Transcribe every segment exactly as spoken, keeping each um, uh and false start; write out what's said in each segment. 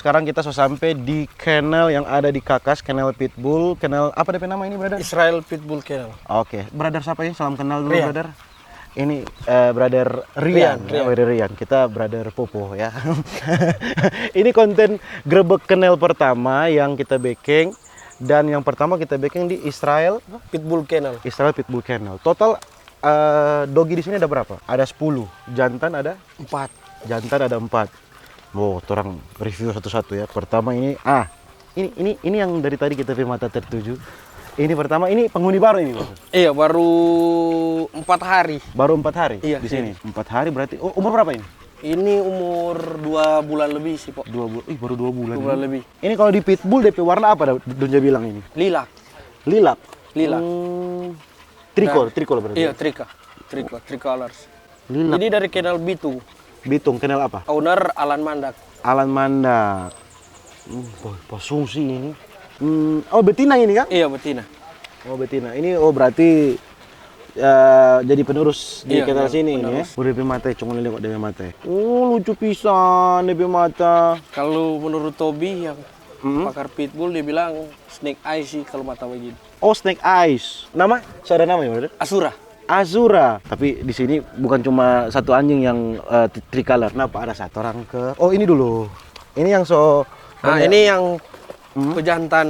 Sekarang kita so sampe di kennel yang ada di Kakas, kennel pitbull. Kennel apa depe nama ini, brother? Israel Pitbull Kennel. Oke, brother siapa ini? Salam kenal dulu, Rian. Brother. Ini, eh, brother Rian, Rian, ya, Rian. Brother Rian. Kita brother Popo, ya. Ini konten grebek kennel pertama yang kita bekeng, dan yang pertama kita bekeng di Israel. Pitbull Kennel. Israel Pitbull Kennel. Total, eh, dogi di sini ada berapa? Ada sepuluh. Jantan ada? Empat. Jantan ada empat. Wow, torang review satu-satu ya. Pertama ini, ah, ini, ini, ini yang dari tadi kita pe mata tertuju. Ini pertama, ini penghuni baru ini, Bos? Iya, baru empat hari. Baru empat hari Iya, di sini? Empat hari berarti, oh, umur berapa ini? Ini umur dua bulan lebih sih, Pok. Dua bul-, ih, baru dua bulan. Dua bulan lebih. Ini kalau di pitbull, depe warna apa da-, dong ja bilang ini? Lilac. Lilac? Lilac. Hmm. Tricol, nah, tricol berarti? Iya, trica-, trica-, tricolors. Lilac. Ini dari kennel Bitung. Bitung, kennel apa? Owner Alan Mandak. Alan Mandak. Hmm, pa-, pasung sih ini. Hmm, oh, betina ini, kan? Iya, betina. Oh, betina. Ini, oh, berarti, eh, jadi penerus di kennel sini ini, ya? Iya, penerus. Oh, depe mata, cuma lihat depe mata. Oh, lucu pisan depe mata. Kalau menurut Tobi yang pakar pitbull, dia bilang snake eye sih kalau mata begini. Oh, snake eyes. Nama? So ada nama ya, brother? Azura. Azura. Tapi di sini bukan cuma satu anjing yang, eh, tri-, tricolor. Kenapa ada satu orang ke? Oh, ini dulu. Ini yang so banyak. Ini yang pejantan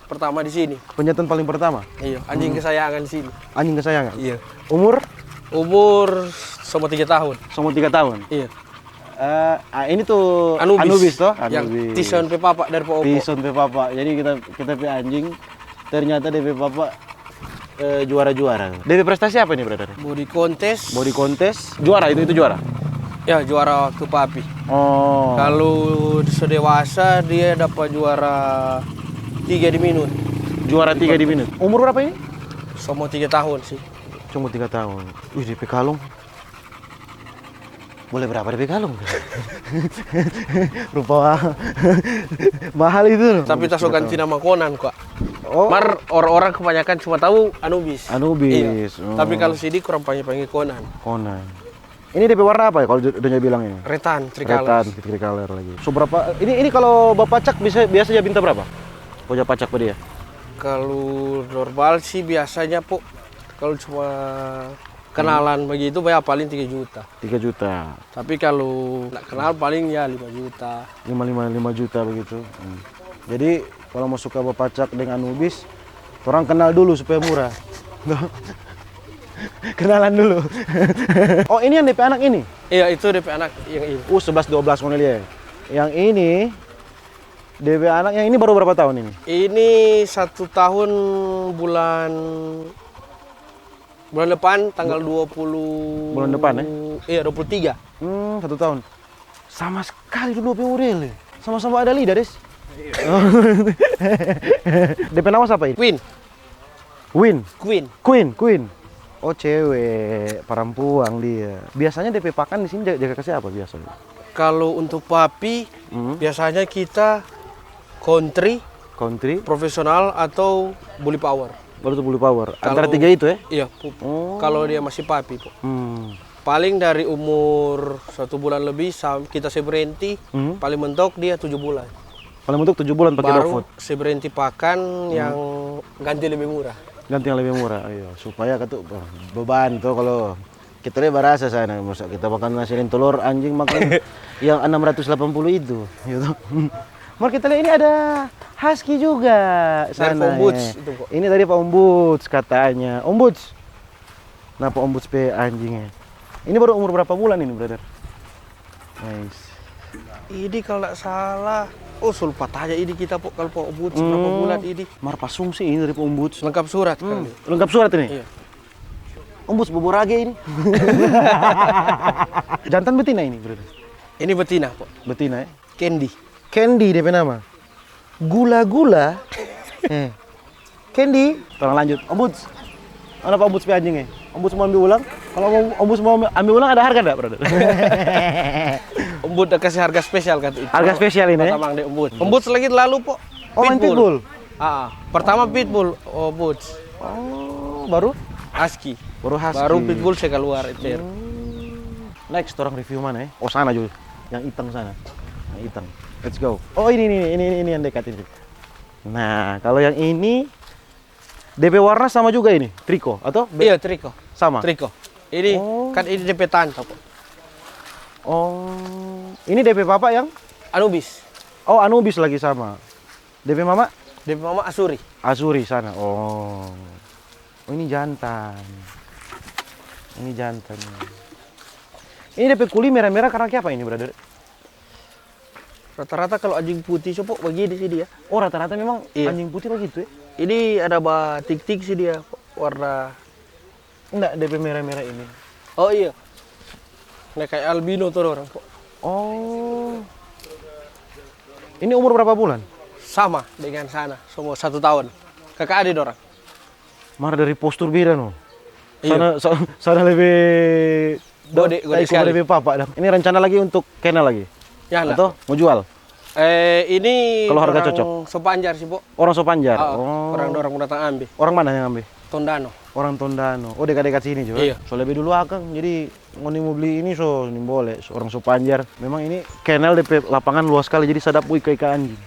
pertama di sini. Pejantan paling pertama? Iya, anjing kesayangan di sini. Anjing kesayangan? Iya. Umur? Umur sama tiga tahun. Sama tiga tahun? Iya. Eh, ah, ini tuh Anubis. Anubis, toh? Yang Anubis. Tison pe papa dari Poko. Tison pe papa. Jadi kita, kita pe anjing, ternyata depe papa, eh, juara-juara. Depe prestasi apa ini, brother? Body contest. Body contest. Juara itu, itu juara? Ya, juara waktu papi. Oh. Kalau so dewasa, dia dapat juara tiga di Minut. Juara tiga di Minut. Umur berapa ini? Cuma tiga tahun sih. Cuma tiga tahun. Wih, depe kalung. Boleh berapa depe kalung? Rupa mahal itu. Tapi ta so ganti nama Konan, kwa. Oh. Mar orang-orang kebanyakan cuma tahu Anubis. Anubis. Iya. Oh. Tapi kalau sini kurang panggil-panggil Konan. Konan. Ini depe warna apa ya kalau dong ja bilang ini? Retan, tricolor. Retan, tricolor lagi. So berapa, ini, ini kalau bapacak bisa, biasa ja minta berapa? Kau ja pacak pa dia? Kalau normal sih biasanya, Pok, kalau cuma kenalan begitu, ya paling tiga juta. Tiga juta. Tapi kalau nggak kenal, paling ya lima juta. Lima, lima, lima juta begitu. Hmm. Jadi, kalau mau suka bapacak deng Anubis, torang kenal dulu supaya murah. Kenalan dulu. Oh, ini yang depe anak ini? Iya, itu depe anak yang ini. Uh, sebelas dua belas ngoni lia. Yang ini, depe anak yang ini baru berapa tahun ini? Ini satu tahun bulan Bulan depan tanggal dua puluh. Bulan depan, ya? Iya, dua puluh tiga. Hmm, satu tahun. Sama sekali dulu pe model, ya? Sama-sama ada lidah, Des. Iya. Depe nama sapa ini? Queen. Win? Queen. Queen, Queen. Oh, cewek, parampuang dia. Biasanya depe pakan di sini jaga, jaga kase apa biasanya? Kalau untuk papi, hmm, biasanya kita country, country, profesional atau bully power. Baru tu bully power. Antara tiga itu, eh? Iya, pu-, oh, kalau dia masih papi, Pok. Hmm. Paling dari umur satu bulan lebih sam-, kita se berhenti, hmm, paling mentok dia tujuh bulan. Paling mentok tujuh bulan pakai dog food. Baru se berhenti pakan, hmm, yang ganti lebih murah. Ganti yang lebih murah, iya. Supaya katu, beban tuh kalau kita lia barasa sana, masa kita makan nasi deng telur, anjing makan yang enam ratus delapan puluh itu, gitu. Mar kita lia ini ada husky juga sana, eh. Dari Pak Ombuds itu, Pak. Ini tadi Pak Ombuds katanya. Ombuds. Nah, Pak Ombuds pe anjing, eh. Ini baru umur berapa bulan ini, brother? Nice. Ini kalau nggak salah, oh, so lupa tanya ini kita, Pak, kalau Pak Ombuds berapa bulan ini. Mar pasung sih ini dari Pak Ombuds. Lengkap surat kali. Lengkap surat ini? Iya. Ombuds bobo rage ini. Jantan betina ini, brother? Ini betina, Pak. Betina, ya? Candy. Candy depe nama. Gula-gula. Eh. Candy. Tolong lanjut. Ombuds. Mana Pak Ombuds pe anjing, eh? Ombuds mau ambil ulang? Kalau mau, Ombuds mau ambil, ambil ulang ada harga nggak, brother? Ombuds ada kasih harga spesial kan itu. Harga spesial ini, eh? Pertama deh, Ombuds. Ombuds lagi lalu, Pak. Oh, main pitbull? Pitbull. Ah, pertama pitbull, oh, Butch. Oh, baru? Husky. Baru husky. Baru pitbull se kaluar, eter. Hmm. Next, torang review mana, eh? Oh, sana jo, yang itang sana. Yang itang. Let's go. Oh, ini, ini, ini, ini, ini yang dekat ini. Nah, kalau yang ini, D P warna sama juga ini, triko atau be-, iya, triko. Sama? Triko. Ini, oh, kan ini D P tanta kok. Oh, ini D P papa yang? Anubis. Oh, Anubis lagi sama. D P mama? D P mama Asuri. Asuri sana. Oh. Oh, ini jantan. Ini jantan. Ini D P kuli mera-mera karena kiapa ini, brother? Rata-rata kalau anjing putih, so, Pok, bagini sih dia. Oh, rata-rata memang, iya, anjing putih bagitu, ya? Ini ada ba tik-tik sih dia, warna. Nda, D P mera-mera ini. Oh, iya. Nah, kayak albino tuh orang, Pok. Oh. Ini umur berapa bulan? Sama dengan sana, semua satu tahun. Kakak ade dorang. Mar dari postur beda, no. Iya. Sana, sa-, sana lebih gode, gode sekali. Lebih papa dong. Ini rencana lagi untuk kennel lagi? Ya, nda. Atau mau jual? Eh, ini kalau harga cocok? Orang Sopanjar sih, Bo. Orang Sopanjar? Ah, oh. Orang, orang datang ambe. Orang mana yang ambe? Tondano. Orang Tondano. Oh, dekat-dekat sini juga? Iya. So lebih dulu akang, jadi ngoni mo bli ini so nimbole, so orang Sopanjar. Memang ini kennel depe lapangan luas skali, jadi sadap mo ika-ika anjing.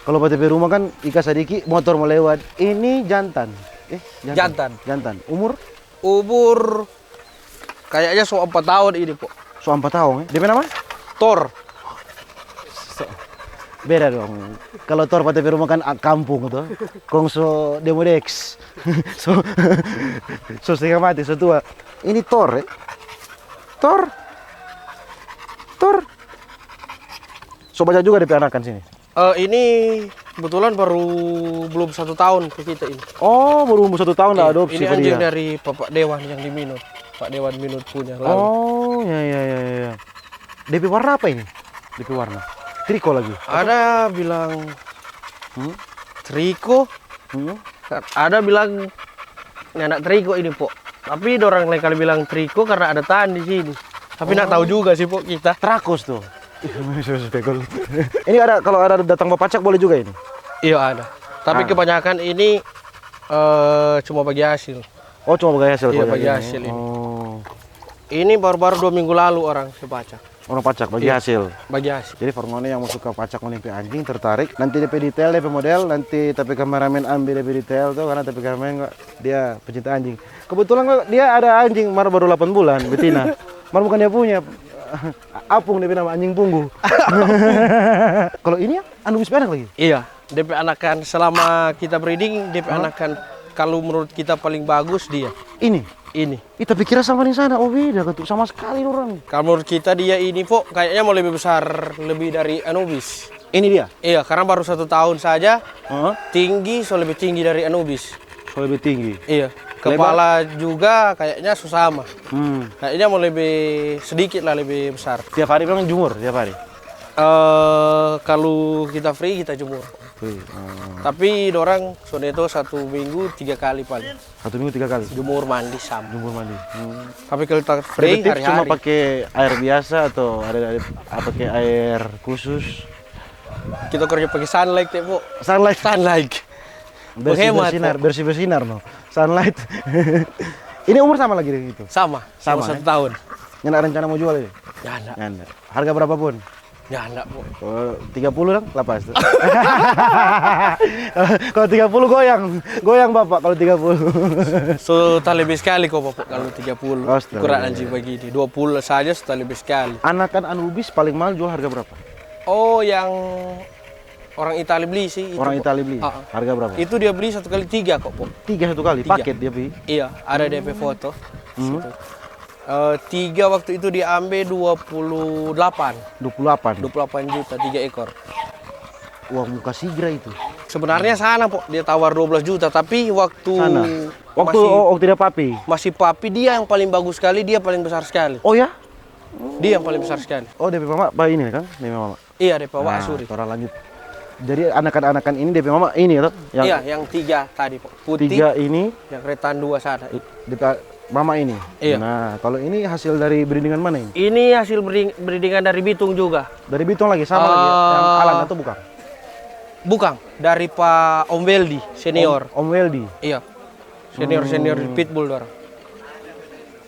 Kalo pa ta pe rumah kan ika sadiki, motor mo lewat. Ini jantan. Eh, jantan. Jantan. Jantan. Umur? Umur kayaknya so ampa tahun ini, Pok. So ampa tahun, eh? Depe nama? Thor. So, beda dong. Kalo Thor pa ta pe rumah kan, ah, kampung to. Kong so demodex. So, so setengah mati, so tua. Ini Thor, eh? Thor. Thor. So banyak juga depe anakan sini. Eh, ini kebetulan baru belum satu tahun ke kita ini. Oh, baru umur satu tahun da adopsi pa dia. Iya, ini anjing dari Pak Dewan yang di Minot. Pak Dewan Minot punya lalu. Oh, ya, ya, ya, ya, ya. Depe warna apa ini? Depe warna? Triko lagi? Ada bilang, hmm? Triko. Hmm? Ada bilang nyanda triko ini, Pok. Tapi dorang lain kali bilang triko karena ada tan di sini. Tapi nda tau juga sih, Pok, kita. Trakos tuh. Ini ada, kalau ada datang bapacak boleh juga ini? Iya, ada. Tapi kebanyakan ini, eh, cuma bagi hasil. Oh, cuma bagi hasil. Iya, bagi hasil ini. Oh. Ini baru-baru dua minggu lalu orang se pacak. Orang pacak, bagi hasil. Iya, bagi hasil. Jadi for ngoni yang mo suka pacak ngoni pe anjing, tertarik, nanti depe detail, depe model, nanti ta pe kameramen ambe depe detail tuh, karena ta pe kameramen kok dia pecinta anjing. Kebetulan kok dia ada anjing mar baru delapan bulan, betina. Mar bukan dia punya. Apung depe nama, anjing punggu. Kalau ini ya, Anubis pe anak lagi? Iya, depe anakan selama kita breeding, depe anakan kalau menurut kita paling bagus dia. Ini? Ini. Ih, tapi kira sama deng sana, oh beda katu, sama skali dorang. Kalo menurut kita dia ini, Pok, kayaknya mo lebe besar lebe dari Anubis. Ini dia? Iya, karena baru satu tahun saja, tinggi, so lebe tinggi dari Anubis. So lebe tinggi? Iya. Lebar? Kepala juga kayaknya so sama. Hmm. Kayaknya mo lebe sedikit lah lebe besar. Tiap hari memang jemur, tiap hari? Eh, kalu kita free, kita jemur. Free, oh. Tapi dorang so neto satu minggu tiga kali paling. Satu minggu tiga kali? Jemur mandi sama. Jemur mandi. Hmm. Tapi kalau tak free, hari-hari. Cuma pake air biasa atau ada, ada, ah, pake air khusus? Kita kerja pake Sunlight ya, Bu. Sunlight? Sunlight. Bersih bersinar, bersih bersinar, no. Sunlight. Ini umur sama lagi dengan itu? Sama, sama, satu tahun. Nyanda rencana mo jual ini? Nyanda. Nyanda. Harga berapa pun? Nyanda, Bu. Oh, tiga puluh dong, lapas tuh. Kalau tiga puluh goyang, goyang Bapak kalau tiga puluh. So, ta lebe skali kok, Bapak, kalau tiga puluh. Astaga. Kurang anjing begini. Dua puluh saja so ta lebe skali. Anakan Anubis paling mahal jual harga berapa? Oh, yang orang Itali beli sih itu, Pok. Orang Itali beli? Harga berapa? Itu dia beli satu kali tiga kok, Pok. Tiga satu kali? Tiga. Paket dia beli? Iya, ada depe foto. Hmm. Situ. Eh, tiga waktu itu diambe dua puluh delapan. Dua puluh delapan? Dua puluh delapan juta, tiga ekor. Uang muka sigra itu. Sebenarnya sana, Pok, dia tawar dua belas juta, tapi waktu sana? Waktu, oh, waktu dia papi? Masih papi, dia yang paling bagus sekali, dia paling besar sekali. Oh ya? Dia yang paling besar sekali. Oh, depe mama pa ini kan? Depe mama. Iya, depe mama Asuri. Nah, torang lanjut. Jadi, anakan-anakan ini depe mama ini, toh? Iya, yang tiga tadi, Pok. Putih, tiga ini. Yang retan dua sana. Depe mama ini. Iya. Nah, kalau ini hasil dari breedingan mana ini? Ini hasil breeding-, breedingan dari Bitung juga. Dari Bitung lagi, sama lagi, yang Alan atau bukan? Bukan, dari Pa Om Weldy senior. Om, Om Weldy? Iya. Senior-senior di Pitbull dorang.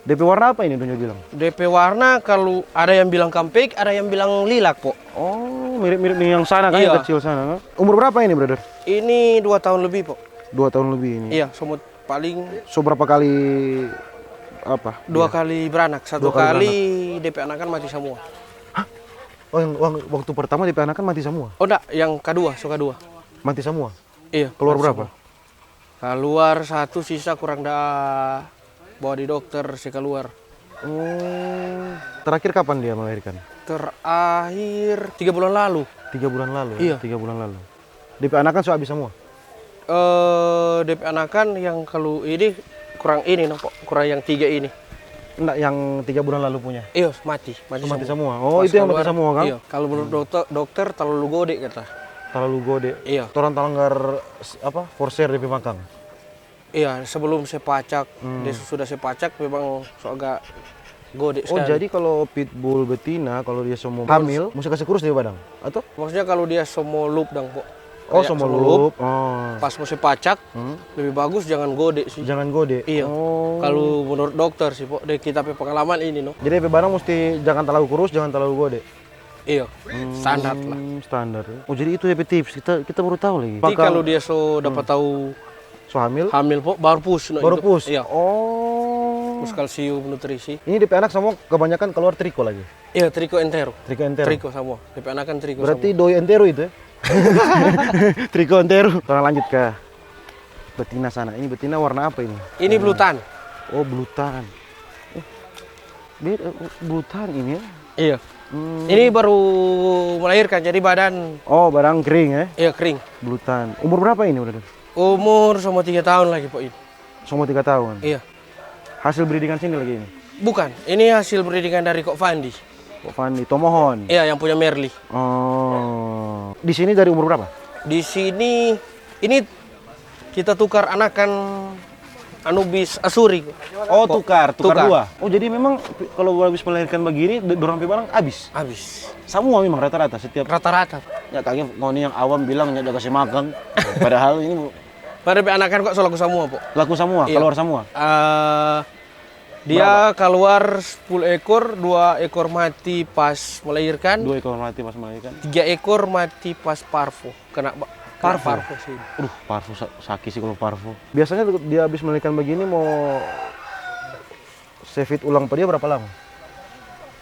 Depe warna apa ini, Donyo bilang? Depe warna, kalu ada yang bilang kampek, ada yang bilang lilak, Pok. Oh, Mirip-mirip dengan yang sana kan, yang kecil sana kan? Umur berapa ini, brother? Ini dua tahun lebih, Pok. Dua tahun lebih ini. Iya, semua paling. So, berapa kali apa? Dua kali beranak. Satu kali depe anakan mati semua. Hah? Oh, yang, yang waktu pertama depe anakan mati semua? Oh, enggak, yang kedua, so kedua. Mati semua? Iya, keluar berapa? Keluar satu, sisa kurang da bawa di dokter, se keluar. Oh, terakhir kapan dia melahirkan? Terakhir tiga bulan lalu. Tiga bulan lalu, ya? Iya. Tiga bulan lalu. Depe anakan so habis semua? Eh, depe anakan yang kalu ini kurang ini, no, Pok. Kurang yang tiga ini. Ndak, yang tiga bulan lalu punya? Iya, mati. Mati semua. Oh, itu yang mati semua, kan? Iya, kalau menurut dokter, dokter terlalu gode, kata. Terlalu gode. Iya. Torang talanggar, apa, forser depe makang. Iya, sebelum se pacak, dia sudah se pacak, memang so agak gode sekali. Oh, jadi kalau pitbull betina, kalau dia so mo hamil, musti kase kurus dia badang, atau? Maksudnya kalau dia so mo lup dang, Pok. Oh, so mo lup. Oh. Pas mo se pacak, lebih bagus jangan gode sih. Jangan gode. Iya. Oh. Kalau menurut dokter sih, Pok, dari kita pe pengalaman ini, no. Jadi, pe barang musti jangan terlalu kurus, jangan terlalu gode. Iya, standar lah. Hmm, standar, ya. Oh, jadi itu depe tips. Kita, kita baru tahu lagi. Jadi kalau dia so dapat tahu so hamil? Hamil, Pok, baru pus, no, itu. Baru pus? Iya. Oh. Pus kalsium, nutrisi. Ini depe anak semua kebanyakan keluar triko lagi? Iya, triko entero. Triko entero? Triko semua. Depe anakan triko semua. Berarti doi entero itu, ya? Triko entero. Torang lanjut ke betina sana. Ini betina warna apa ini? Ini blue tan. Oh, blue tan. Eh, beda, eh, blue tan ini, ya? Iya. Hmm. Ini baru melahirkan, jadi badan. Oh, badan kering, ya? Iya, kering. Blue tan. Umur berapa ini, brother? Umur sama tiga tahun lagi, Pok, ini. Sama tiga tahun? Iya. Hasil breedingan sini lagi ini? Bukan, ini hasil breedingan dari Kok Fandi. Kok Fandi, Tomohon? Iya, yang punya Merli. Oh. Di sini dari umur berapa? Di sini, ini kita tukar anakan Anubis Asuri. Oh, tukar, tukar dua. Oh, jadi memang pi-, kalau habis melahirkan begini, d-, dorang pe barang habis? Habis. Semua memang rata-rata setiap. Rata-rata. Ya, kayaknya ngoni yang awam bilang, "Nyanda kase makang." Padahal ini bu- Padahal pe anakan kok so laku semua, Pok. Laku semua, iya. Keluar semua? Eh, dia keluar sepuluh ekor, dua ekor mati pas melahirkan. Dua ekor mati pas melahirkan. Tiga ekor mati pas parvo. Kena ba-, kena parvo sih. Aduh, parvo sa-, sakit sih kalau parvo. Biasanya tuh dia habis melahirkan begini mau se feed ulang pa dia berapa lama?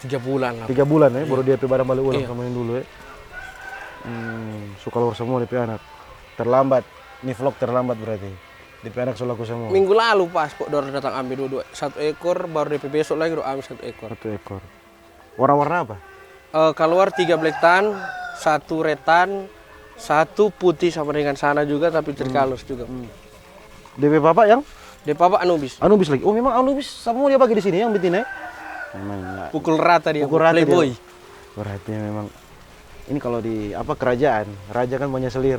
Tiga bulan lah. Tiga bulan, ya, baru dia pe badan bale ulang sama yang dulu, ya. Hmm, so keluar semua dia pe anak. Terlambat. Ini vlog terlambat berarti. Dia pe anak so laku semua. Minggu lalu pas kok dorang datang ambe dua-dua. Satu ekor, baru dia pe besok lagi dorang ambe satu ekor. Satu ekor. Warna-warna apa? Eh, keluar tiga black tan, satu red tan, satu putih sama dengan sana juga, tapi tricolors juga. Hmm. Depe papa yang? Depe papa Anubis. Anubis lagi. Oh, memang Anubis semua dia bagi di sini yang betina, ya? Memang, ya. Pukul rata dia, playboy. Berarti memang ini kalau di, apa, kerajaan, raja kan banyak selir.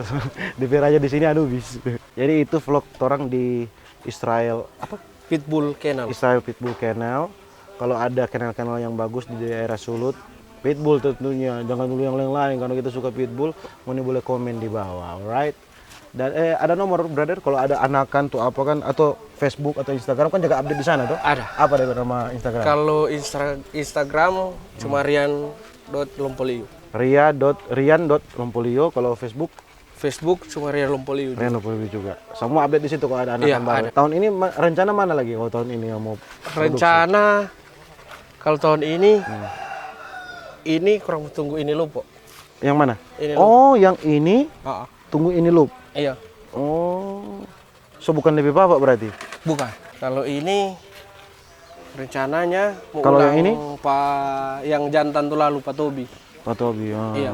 Depe raja di sini Anubis. Jadi itu vlog torang di Israel, apa? Pitbull Kennel. Israel Pitbull Kennel. Kalau ada kennel-kennel yang bagus di daerah Sulut, Pitbull tentunya, jangan dulu yang lain-lain. Kalau kita suka Pitbull, ngoni boleh komen di bawah, alright? Dan, eh, ada nomor, brother, kalau ada anakan tuh apa kan, atau Facebook atau Instagram kan jaga update di sana tuh? Ada. Apa deh nama Instagram? Kalau Instra-, Instagram cuma rian dot lompoliu. Ria dot, rian dot lompoliu, kalau Facebook? Facebook cuma Rian Lompoliu juga. Rian Lompoliu juga. Semua update di situ kalau ada anakan baru. Iya, ada. Tahun ini ma-, rencana mana lagi kalau tahun ini yang mau produksi? Rencana kalau tahun ini, ini kurang tunggu ini lupo. Yang mana? Ini lupo. Oh, yang ini tunggu ini lupo. Iya. Oh. So bukan depe papa berarti? Bukan. Kalau ini rencananya mau ulang pa yang jantan tu lalu, pa Tobi. Pa Tobi, oh. Iya.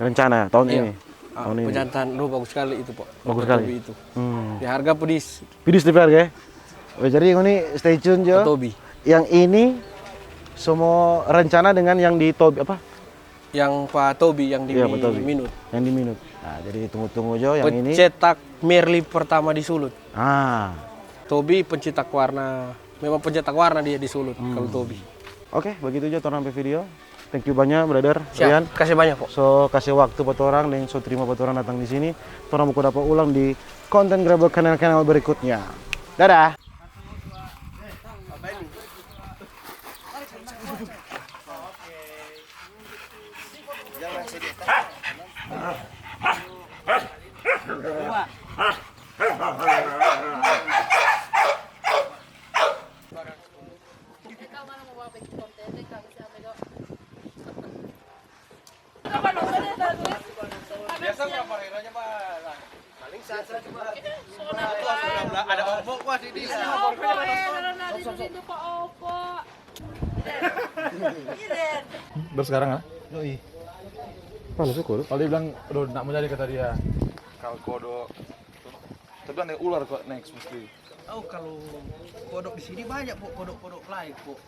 Rencana tahun ini? Ah, tahun ini. Pejantan, duh, bagus sekali itu, Pak. Bagus sekali. Tobi itu. Hmm. Ya, harga pedis. Pedis depe harga, ya? Oh, jadi ngoni stay tune jo. Pa Tobi. Yang ini semua rencana dengan yang di Tobi, apa? Yang pa Tobi, yang di Minut. Yang di Minut. Nah, jadi tunggu-tunggu jo yang ini. Pencetak Merli pertama di Sulut. Ah. Tobi pencetak warna, memang pencetak warna dia di Sulut, kalau Tobi. Oke, begitu jo torang pe video. Thank you banyak, brother Rian. Siap, kasih banyak, Pak. So, kasih waktu pa torang deng so terima pa torang datang di sini. Torang baku dapa ulang di konten Grebek kanal-kanal berikutnya. Dadah! Jangan sedih. Biasa berapa hari aja, Pak? Paling satu cuma. Ada opo, Pak, di dia. Opo, eh, karena rindu-rindu pa opo. Terus sekarang, ah? Yoi. Mana syukur? Kalau dia bilang, "Aduh, nak mau jadi," kata dia. Kalau kodok, tapi ada ular kok, next mesti. Oh, kalau kodok di sini banyak, Pok. Kodok-kodok lain, Pok.